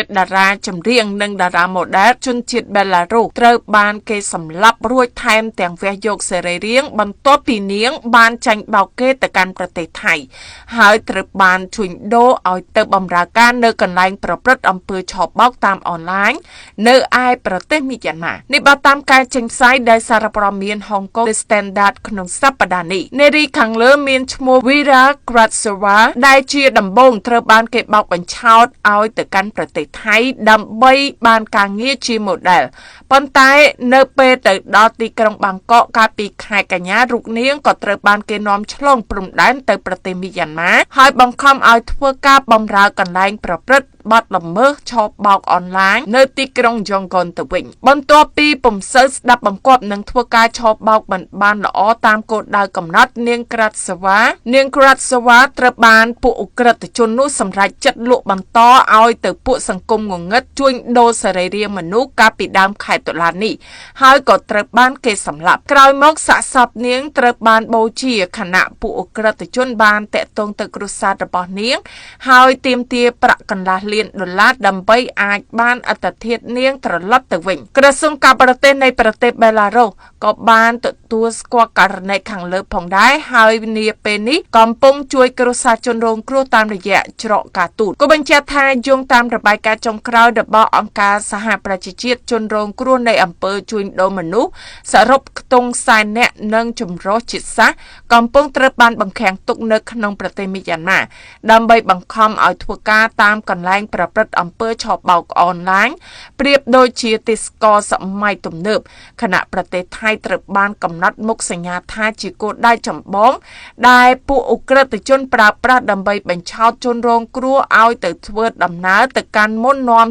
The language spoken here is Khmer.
តារាចម្រៀងនិងតារាម៉ូដែលជនជាតិបេឡារុសត្រូវបានគេសម្លាប់រួចថែមទាំងវះយកសរីរាង្គបន្ទាប់ពីនាងបានចាញ់បោកគេទៅកាន់ប្រទេសថៃហើយត្រូវបានជួញដូរឲ្យទៅបម្រើការនៅកន្លែងប្រព្រឹត្តអំពើឆបោកតាមអនឡាញនៅឯប្រទេសមីយ៉ាន់ម៉ានេះបើតាមការចេញផ្សាយដោយសារព័ត៌មាន Hong Kong The Standard ក្នុងសប្តាហ៍នេះនារីខាងលើមានឈ្មោះ Vera Kratsova ដែលជាដំបូងត្រូវបានគេបោកបញ្ឆោតឲ្យទៅកាន់ប្រទេសថៃដើម្បីបានការងារជាម៉ូដែលប៉ុន្តែនៅពេលទៅដល់ទីក្រុងបាងកកកាលពីខែកញ្ញារូបនាងក៏ត្រូវបានគេនាំឆ្លងព្រំដែនទៅប្រទេសមីយ៉ាន់ម៉ាហើយបង្ខំឲ្យធ្វើការបម្រើកន្លែងប្រព្រឹត្តបទល្មើសឆបោកអនឡាញនៅទីក្រុងយ៉ងកុនទៅវិញបន្ទាប់ពីពុំសូវស្ដាប់បង្គាប់និងធ្វើការឆបោកមិនបានល្អតាមគោលដៅកំណត់នាងក្រាត់សវ៉ានាងក្រាត់សវ៉ាត្រូវបានពួកឧក្រិដ្ឋជននោះសម្រេចចិត្តលក់បន្តឲ្យទៅពួកសង្គមងងឹតជួញដូរសរីរាង្គមនុស្សកាលពីដើមខែតុលានេះហើយក៏ត្រូវបានគេសម្លាប់ក្រោយមកសាកសពនាងត្រូវបានបូជាខណៈពួកឧក្រិដ្ឋជនបានតាក់ទងទៅគ្រួសាររបស់នាងហើយទាមទារប្រាក់កន្លះលានដុល្លារដើម្បីអាចបានអត្តធាតុនាងត្រឡប់ទៅវិញក្រសួងការបរទេសនៃប្រទេសបេឡារុសក៏បានទទួលស្គាល់ករណីខាងលើផងដែរហើយនាពេលនេះកំពុងជួយគ្រួសារជនរងគ្រោះតាមរយៈច្រកការទូតក៏បញ្ជាក់ថាយោងតាមរបាយការណ៍ចុងក្រោយរបស់អង្គការសហប្រជាជាតិជនរងគ្រោះនៃអំពើជួញដូរមនុស្សសរុបខ្ទង់សែននាក់និងចម្រុះជាតិសាសន៍កំពុងត្រូវបានបង្ខាំងទុកនៅក្នុងប្រទេសមីយ៉ាន់ម៉ាដើម្បីបង្ខំឲ្យធ្វើការតាមកន្លែងប្រព្រឹត្តអំពើឆបោកអនឡាញប្រៀបដូចជាទេសកលសម័យទំនើបខណៈប្រទេសថៃត្រូវបានកំណត់មុខសញ្ញាថាជាគោលដៅចម្បងដែលពួកឧក្រិដ្ឋជនប្រើប្រាស់ដើម្បីបញ្ឆោតជនរងគ្រោះឲ្យទៅធ្វើដំណើរទៅកាន់មុននាំ